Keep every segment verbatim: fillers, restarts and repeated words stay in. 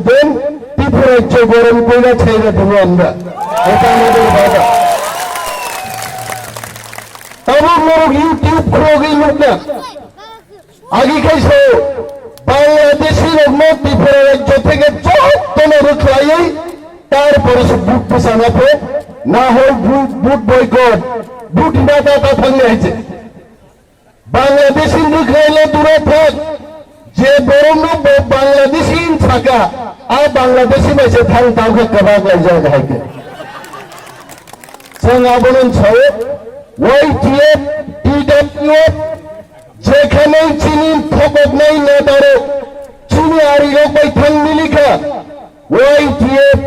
Then Tripura rajyo gorom koina chaira dino amra. Eta amader baba. Tabuk norok YouTube khulogwi nukna. Agi khai sao, Bangladeshi rokno Tripura rajyo theke jottono rwkhlaiwi, tarpore se vote bwchana pho, na hoi vote, vote boycott, vote rina ta ta thangni hai se. Bangladeshi rwkhlailo dura thak, je borokno bo Bangladeshi hin saka, a Bangladeshi bai se thang tang khe kwbak laijak hai khe. Chwng abono sao, Y T F, T W F, Jekhane chini thokoknai netarok, chini arirok bai thang milikha, Y T F,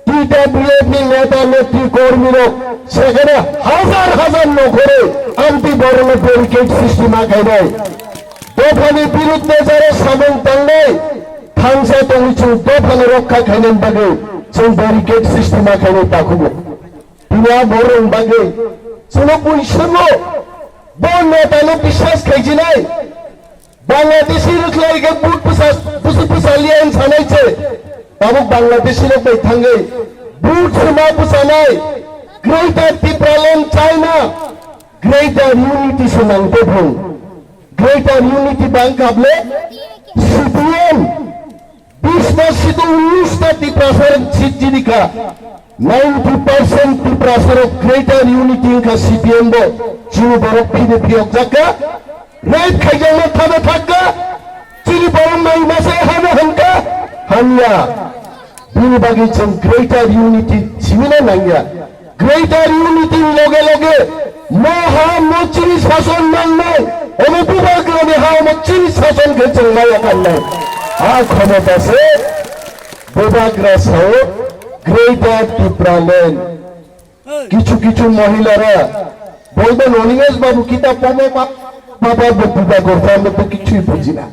T W F ni neta netri kormirok, sekhane hazar hazar nokhorwi amtwi borokno barricade sristi ma khainai. Dophani birudde jara samung tangnai, thansa tongwi chwng dophano rokha khainani bagwi chwng barricade sristi ma khainai takhugo. Tini a borok bagwi chwngno buisurgo bo netano biswas khaijinai. Bangladeshi rwkhlai khe vote bwsa, bwsa, bwsa liya hin sanai se. Tabuk Bangladeshi rok bai thangwi vote se ma bwsanai. Greater Tipraland China, Greater Unity se nang tei phung. Greater Unity bang kable C P M. Bish masjid o unis ta Tiprasa rok sit jini kha. Ninety percent Tiprasa rok Greater Unity wngkha C P M bo. Chini borok phini phiyok jakka. Rape khaijakma thana thakka. Chini borok nai masa hana hanka. Hanya. Bini bagwi chwng Greater Unity simina nangya. Greater Unity ni loge loge mo ha mo chini sason nangnai, omo bubagrani ha omo chini sason khe chwng maya kannai. Ha khomota se bubagra sao Greater Tipraland. Kichu kichu mohilara boibo Nonigesh babu kita pomo pa-, papa bo bubagra family bo kichu bujina.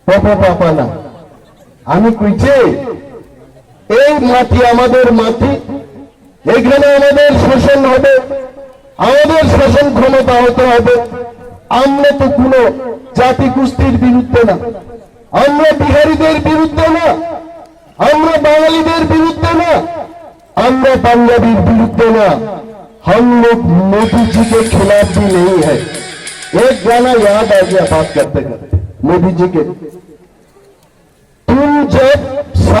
Papa papa na. Ami kuiche, ei mati amader mati, এখানে আমাদের শাসন হবে, আমাদের শাসন ক্ষমতা হতে হবে। আমরা তো কোনো জাতি গোষ্ঠীর বিরুদ্ধে না, আমরা বিহারিদের বিরুদ্ধে না, আমরা বাঙালিদের বিরুদ্ধে না, আমরা পাঞ্জাবির বিরুদ্ধে না। हम लोग मोदी जी के खिलाफ भी नहीं है। एक गाना याद आ गया बात करते करते, मोदी जी के। तुम जब